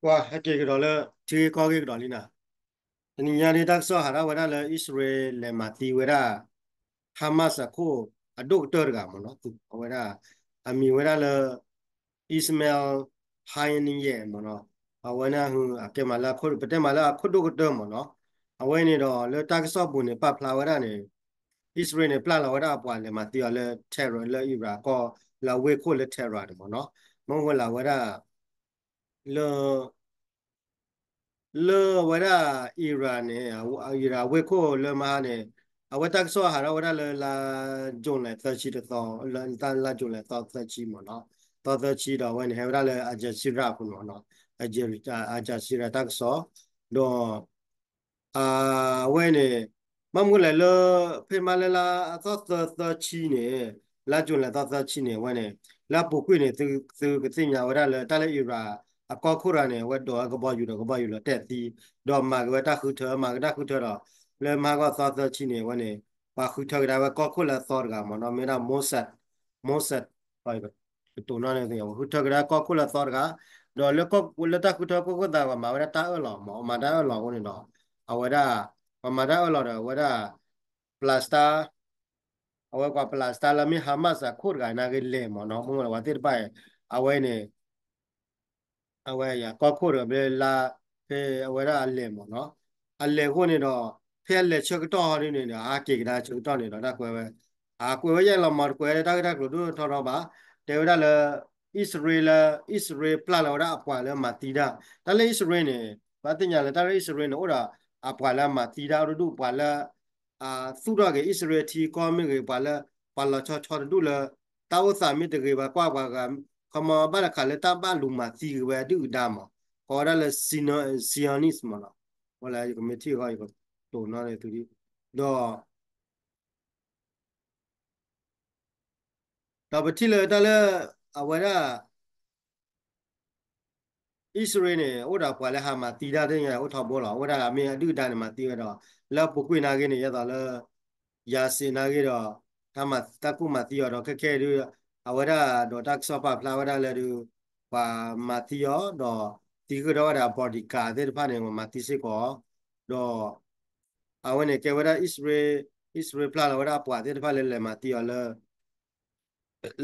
ကွၢ်ဟဲက့ၤကဒီးလၢ ထံဂ့ၢ်ကီၢ်ဂ့ၢ်ကဒီးလံနၤ, တနံၤညါဒ်တၢ်ကစီၣ်ဟးထီၣ်ဝဲဒၣ်လၢ အံၣ်စရ့လးလဲၤမၤသံဝဲဒၣ် Hamas အခိၣ်အဒိၣ်ကတၢၢ်တဂၤမ့ၢ်နီၤ, အဝဲဒၣ် အမံၤဝဲဒၣ်လၢ Ismail Haniyeh မ့ၢ်နီၤ, အဝဲန့ၣ် အကဲမးလၢ ပတဲမးလၢအခိၣ်ဒိၣ်ကတၢၢ်မ့ၢ်နီၤ, အဝဲန့ၣ်ဒီး လၢတၢ်ကစီၣ်ပူၤန့ၣ် ပာ်ဖျါဝဲဒၣ်န့ၣ် အံၣ်စရ့လးန့ၣ် ပျၢ်လီၤဝဲဒၣ်အပှၤလဲၤမၤသံအီၤလၢ Tehran လၢ Iran ကီၢ် လၢအဝ့ၢ်ခိၣ်လၢ Tehran န့ၣ်မ့ၢ်နီၤ, မ့ၢ်ဝဲလၢဝဲဒၣ် လၢ လၢဝဲဒၣ် Iran န့ၣ် Iran ဝ့ၢ်ခိၣ်လၢမဟါန့ၣ် အဝဲတၢ်ကစီၣ်ဟးထီၣ်ဝဲဒၣ်လၢလါ July သၢဆံတသီ, လၢလါ July သီသၢဆံမ့ၢ်နီၤ, သီသၢဆံဒီးအဝဲန့ၣ် ဟဲဝဲဒၣ်လၢ Al Jazeera ပူၤမ့ၢ်နီၤ, Al Jazeera တၢ်ကစီၣ်, ဒီး အဝဲန့ၣ် ဘၣ်မနုၤလဲၣ်လၢ ဖဲမးလၢလါအသီသၢသၢဆံန့ၣ်, လါ July သီသၢဆံန့ၣ် အဝဲန့ၣ် လၢအပူၤကွံာ်န့ၣ် သုကသ့ၣ်ညါဝဲဒၣ်လၢတၢ်လၢ Iran အကီၢ်ခိၣ်တဂၤန့ၣ် အဝဲဒိးဝဲကဘီယူၤဒီးကဘီယူၤလီၤတဲာ်သံ, ဒီးမၤက့ၤဝဲတၢ်ဃုထၢ မၤက့ၤတၢ်ဃုထၢဒီး လၢမဟါဂီၢ်သီသၢဆံန့ၣ် အဝဲန့ၣ် ပှၤဃုထၢကဒါဝဲကီၢ်ခိၣ်လၢအသီတဂၤမ့ၢ်နီၤ, မ့ၢ်ဝဲဒၣ် Mossad, Mossad ကတိၤနီၣ်န့ၣ် ဃုထၢကဒါကီၢ်ခိၣ်လၢအသီတဂၤ, ဒီးလၢတၢ်ဃုထၢကီၢ်ခိၣ်သး ပှၤမၤဝဲဒၣ်တၢ်အၢၣ်လီၤမ့ၢ် ပှၤမၤတၢ်အၢၣ်လီၤအဃိန့ၣ်ဒီး အဝဲဒၣ် ပှၤမၤတၢ်အၢၣ်လီၤဒီး အဝဲဒၣ် ပျၢ်စတါ အဝဲပှၤပျၢ်စတါလၢမ့ၢ် Hamas အခိၣ်တဂၤနာ်က့လဲၤမ့ၢ်နီၤ, မ့ၢ်ဝဲလၢပှၤသ့ၣ်တဖၣ်အံၤ အဝဲန့ၣ် အဝဲကီၢ်ခိၣ်ဒီး ဖဲလါ ဖဲအဝဲဒၣ်အလဲၤမ့ၢ်နီၤ, အလဲၤအဃိန့ၣ်ဒီး ဖဲအလဲၤဆၢကတီၢ်ဟီဒ်န့ၣ်ဒီး အဟးက့ၤကဒါဆၢကတီၢ်န့ၣ်ဒီး တၢ်ကွဲးဝဲ အကွဲးဝဲယဲၢ်လီၤမ့ၢ် တကွဲးဝဲဒၣ်တၢ်ဂ့ၢ်တၢ်ကျိၤဒိၣ်ထီၣ်ထီဘၣ်, တဲဝဲဒၣ်လၢ အံၣ်စရ့လး အံၣ်စရ့လးပျၢ်လီၤဝဲဒၣ်အပှၤလၢမၤသံတၢ်, တၢ်လၢအံၣ်စရ့လးန့ၣ် ပှၤသ့ၣ်ညါလၢတၢ်လၢအံၣ်စရ့လးန့ၣ် အိၣ်ဒီးအပှၤလၢအမၤသံတၢ်အိၣ်တဒူၣ် ပှၤလၢ သူၣ်ထီၣ်က့ၤအံၣ်စရ့လးထံကီၢ်မ့ၢ်ဂ့ၤ ပှၤလၢ ပှၤလီၤဆီဆီတဒူၣ်လၢ တၢ်အိၣ်သးမ့ၢ်တဂ့ၤ ပှၤကွၢ်ပှၤဂၤ ခီမီဘၣ်တခါလၢတၢ်ဘၣ်လူၤမၤသံက့ၤဝဲဒုၣ်ဒါမး, ကိးဝဲဒၣ်လၢ Zionist မးလီၤ, ဝဲလၢယကမ့ၢ်ထံၣ်အဂီၢ် ယကတိၤနီၣ်န့ၢ်သုဒ်, ဒီး ဒီးပထံၣ်လၢတၢ်လၢ အဝဲဒၣ် အံၣ်စရ့လးန့ၣ် အိၣ်ဒီးပှၤလၢဟးမၤသံတၢ်သ့ၣ်ညါအိၣ်ထီဘိလီၤ, အဝဲဒၣ်မ့ၢ်အဒုၣ်ဒါန့ၣ်မၤသံဝဲဒီး လၢအပူၤကွံာ်နာ်က့န့ၣ် ယဲသိးလၢ ယၤစ့းနာ်က့ဒီး တၢ်ကူၣ်မၤသံအီၤဒီး ခဲခဲအံၤဒုး အဝဲဒၣ်ဒီးတၢ်ကစီၣ်ပာ်ဖျါဝဲဒၣ်လၢဒုး ပှၤမၤသံအီၤဒီး သံဃုာ်ထီၣ်ဝဲဒၣ် bodyguard သ့ၣ်တဖၣ်န့ၣ် ပှၤမၤသံစ့ၢ်ကီး, ဒီး အဝဲန့ၣ်ကဲဝဲဒၣ်အံၣ်စရ့လး အံၣ်စရ့လးပျၢ်လီၤဝဲဒၣ်အပှၤသ့ၣ်တဖၣ်လၢလဲၤမၤသံအီၤလၢ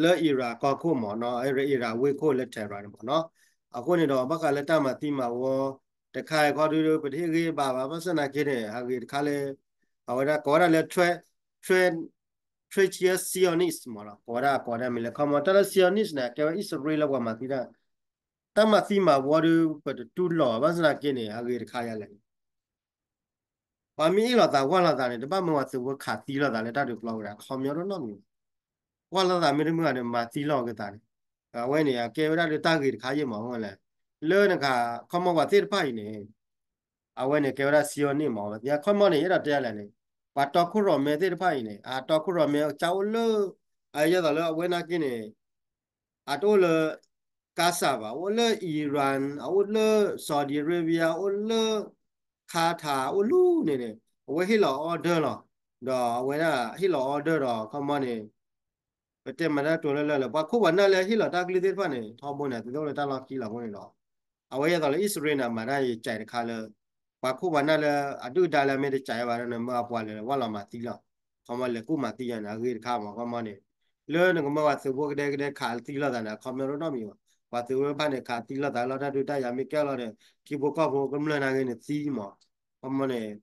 လၢ Iran ကီၢ်ခိၣ်မးနီၤ, Iran ဝ့ၢ်ခိၣ်လၢ Tehran န့ၣ်မးနီၤ, အဃိန့ၣ်ဒီး ဘၣ်ဃးလၢတၢ်မၤသံမၤဝီ တခါအံၤခီဒုး ပတဟ့ၣ်ဂံၢ်ဘါဘၣ် ဘၣ်ဆၣ်သနာ်က့န့ၣ် အဂ့ၤတခါလၢ အဝဲဒၣ်ကိးဝဲဒၣ်လၢ tra- tra- treacherous Zionist မးနီၤ, ကိးဝဲဒၣ်ကိးဒၣ်မ့ၢ်လၢ ခီမီ တၢ်လၢ Zionist န့ၣ် ကဲဝဲအံၣ်စရ့လးလၢပှၤမၤသံတၢ် တၢ်မၤသံမၤဝီဒုး ပတတူၢ်လိာ်ဘၣ် ဘၣ်ဆၣ်သနာ်က့န့ၣ် အဂ့ၤတခါယၤလဲၣ်န့ၣ် ပှၤမ့ၢ်အ့ၣ်လိာ်သးဝၢ်လိာ်သးန့ၣ် တဘၣ်မၢဝဲသုးဖိခးသံလိာ်သးလၢတၢ်ဒုးပျီဝဲဒၣ် ခီမီတနီတမံၤဘၣ်, ဝၢ်လိာ်သးမ့ၢ်တမုာ်ဘၣ်န့ၣ် မၤသံလိာ်က့ၤသးန့ၣ်, အဝဲန့ၣ် အကဲဝဲဒၣ်လၢတၢ်ဂ့ၤတခါယဲၢ်မး အဃိလဲၣ်, လၢနခး ခီမီပှၤသ့ၣ်တဖၣ်အံၤန့ၣ် အဝဲန့ၣ်ကဲဝဲဒၣ် Zionist မး ပှၤသ့ၣ်ညါ ခီမီန့ၣ် အဲၣ်ဒိးတဲလဲၣ်န့ၣ် ပှၤတီခိၣ်ရိၣ်မဲသ့ၣ်တဖၣ်အံၤန့ၣ် အတီခိၣ်ရိၣ်မဲအကစၢ်အိၣ်လၢ အယဲသိးလၢအဝဲနာ်က့န့ၣ် အတအိၣ်လၢ Gaza ဘၣ်, အိၣ်လၢ Iran, အိၣ်လၢ Saudi Arabia, အိၣ်လၢ Qatar, အိၣ်လၢန့ၣ်န့ၣ် အဝဲဟ့ၣ်လီၤ order လီၤ, ဒီးအဝဲဒၣ်ဟ့ၣ်လီၤ order ဒီး ခီမီန့ၣ် ပတဲမၤတၢ်တိၤလၢလၢလၢ ပှၤခိၣ်ပှၤနၢ်လၢဟ့ၣ်လီၤတၢ်ကလုၢ်သ့ၣ်တဖၣ်န့ၣ် ထီဘိန့ၣ် သုတအိၣ်လၢတၢ်လီၢ်ခံလီၤအဃိန့ၣ်ဒီး အဝဲယဲသိးလၢအံၣ်စရ့လးန့ၣ် မၤတၢ်ယကဲတခါလၢ ပှၤခိၣ်ပှၤနၢ်လၢအဒုၣ်ဒါလၢအမ့ၢ်တကဲဘၣ်ဒီး နမၢအပှၤလဲၤဝၢ်လီၤမၤသံလီၤ, ခီမီလဲၤကူၣ်မၤသံယၤန့ၣ် အဂ့ၤတခါမး ခီမီန့ၣ် လၢနကမၢပှၤသုးဖိကဒဲကဒဲခးသံလိာ်သးန့ၣ် အခီပညီတနီတမံၤဘၣ်, ပှၤသုးဖိတဖၣ်န့ၣ် ခးသံလိာ်သးလီၤ တၢ်ဒုးတၢ်ယၤမ့ၢ်ကဲလီၤဒီး ထံဖိကီၢ်ဖိကမျၢၢ်နာ်က့န့ၣ်သံမး, ခီမီန့ၣ်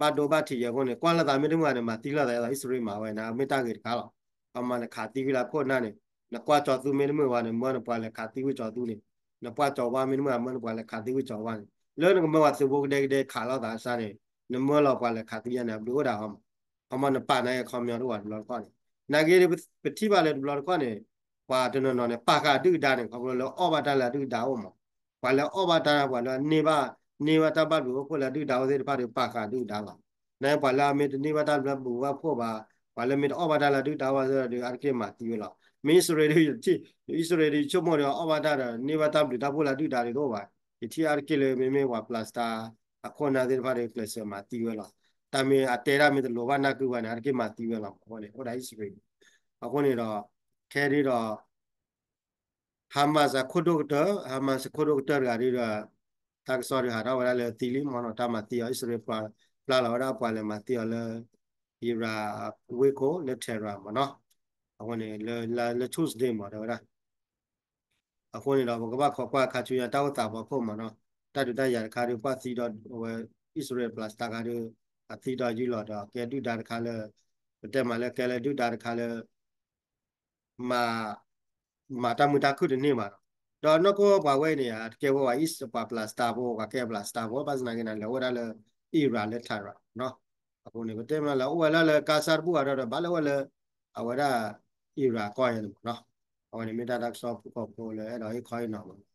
ဘၣ်ဒိဘၣ်ထံးယဲၢ်အဃိန့ၣ် ကွၢ်လိာ်သးမ့ၢ်တမုာ်ဘၣ်န့ၣ် မၤသံလိာ်သး ယဲသိးအံၣ်စရ့လးမၤဝဲန့ၣ် မ့ၢ်တၢ်ဂ့ၤတခါလီၤ, ခီမီနခးသံဝံၤလၢခိၣ်နၢ်န့ၣ် နကွၢ်ကၠီၤသူမ့ၢ်တမုာ်ဘၣ်န့ၣ် မၢနပှၤလဲၤခးသံဝံၤကၠီၤသူန့ၣ်, နကွၢ်ကၠီၤဝါမ့ၢ်တမုာ်ဘၣ် မၢနပှၤလဲၤခးသံဝံၤကၠီၤဝါန့ၣ် လၢနကမၢပှၤသုးဖိကဒဲကဒဲခးလိာ်သးစ့ၢ်န့ၣ် နမၢလီၤပှၤလဲၤခးသံယၤန့ၣ် အဘျုးအိၣ်ဒၣ်ဟီမး, ခီမီနပာ်နာ်က့အခီပညီတအိၣ်ဘၣ်တဘျီတခီၣ်န့ၣ်, နာ်က့ပထံၣ်ဘၣ်လၢတဘျီတခီၣ်န့ၣ် ပှၤတနီၤနီၤန့ၣ် ပာ်ဃာ်ဒုၣ်ဒါန့ၣ် ခီဖျိလၢအီၣ်ဘၣ်တၢ်လၢအဒုၣ်ဒါအိၣ်မး, ပှၤလၢအီၣ်ဘၣ်တၢ် ပှၤလၢအန့ၢ်ဘၣ် န့ၢ်ဘၣ်တၢ်ဘၣ်ဘျုးအိၣ်ဖှိၣ်လၢအဒုၣ်ဒါအိၣ်သ့ၣ်တဖၣ်ဒီး ပာ်ဃာ်ဒုၣ်ဒါလီၤ, နာ်က့ပှၤလၢအမ့ၢ်တန့ၢ်ဘၣ်တၢ်ဘၣ်ဘျုးဘၣ်ဖှိၣ်ဘၣ် ပှၤလၢမ့ၢ်တအီၣ်ဘၣ်တၢ်လၢအဒုၣ်ဒါအိၣ်ဘၣ်ဒီး အါတက့ၢ်မၤသံဝဲလီၤ, မ့ၢ်အံၣ်စရ့လး အံၣ်စရ့လးဒီးယဆိကမိၣ်ဒီးအီၣ်ဘၣ်တၢ်ဒီး န့ၢ်ဘၣ်တၢ်ဘျုးတၢ်ဖှိၣ်လၢအဒုၣ်ဒါဒီးတအိၣ်ဘၣ်, ယထံၣ်အါတက့ၢ်လၢမ့မ့ၢ်ပှၤပျၢ်စတါ အခိၣ်နၢ်သ့ၣ်တဖၣ်ဒီး ကျဲးစၢးမၤသံဝဲလီၤ, တၢ်မ့ၢ်အတဲတၢ်မ့ၢ်တလိၤဘၣ်နၢ်ကုဘၣ်န့ၣ် အါတက့ၢ်မၤသံဝဲလီၤ, အဃိန့ၣ် အိၣ်ဒၣ်အံၣ်စရ့လး, အဃိန့ၣ်ဒီး ခဲဒုးဒီး Hamas အခိၣ်ဒိၣ်ကတၢၢ် Hamas အခိၣ်ဒိၣ်ကတၢၢ်တဂၤဒုးဒီး တၢ်ကစီၣ်ဒုးဟးထီၣ်ဝဲဒၣ်လၢသံလံမ့ၢ်နီၤ တၢ်မၤသံအီၤ အံၣ်စရ့လးပျၢ်လီၤဝဲဒၣ်ပှၤလဲၤမၤသံအီၤလၢ Iran ဝ့ၢ်ခိၣ်လၢ Tehran မ့ၢ်နီၤ. အဃိန့ၣ် လၢ လၢ Tuesday မ့ၢ်တဲဝဲဒၣ် အဃိန့ၣ်ဒီး ပကဘၣ်ခိးကွၢ်ခါဆူညါတၢ်အိၣ်သးဖီခိၣ်မ့ၢ်နီၤ, တၢ်ဒုးတၢ်ယၤတခါဒုး ပှၤသံဒီးအဝဲ အံၣ်စရ့လးပျၢ်စတါခါဒုး အသံဒီးယူလီၤဒီး ကဲဒုၣ်ဒါတခါလၢ ပတဲမးလၢကဲလၢဒုၣ်ဒါတခါလၢ မၤ မၤတၢ်မုာ်တၢ်ခုၣ်တန့ၢ်ဘၣ်နီၤ. ဒီးနီၢ်ကီၢ်ပှၤဝဲအံၤန့ၣ် တကဲဝဲပှၤအံၣ် ပှၤပျၢ်စတါဖိ ပှၤကဲပျၢ်စတါဖိ ဘၣ်ဆၣ်သနာ်က့န့ၣ် လဲၤအိၣ်ဝဲဒၣ်လၢ Iran လၢ Tehran နီၤ. အဃိန့ၣ် ပတဲမးလၢအိၣ်ဝဲဒၣ်လၢ Gaza တဘူၣ်အါဒီး ဘၣ်လၢအိၣ်ဝဲလၢ အဝဲဒၣ် Iran ကီၢ်ညါန့ၣ်မ့ၢ်နီၤ. အဝဲန့ၣ်မ့ၢ်တၢ်တၢ်ကစီၣ်ဖုၣ်ကိာ်ဖိလၢအဲၣ်ဒိးဟ့ၣ်ခီဟ့ၣ်နီၤမ့ၢ်နီၤ.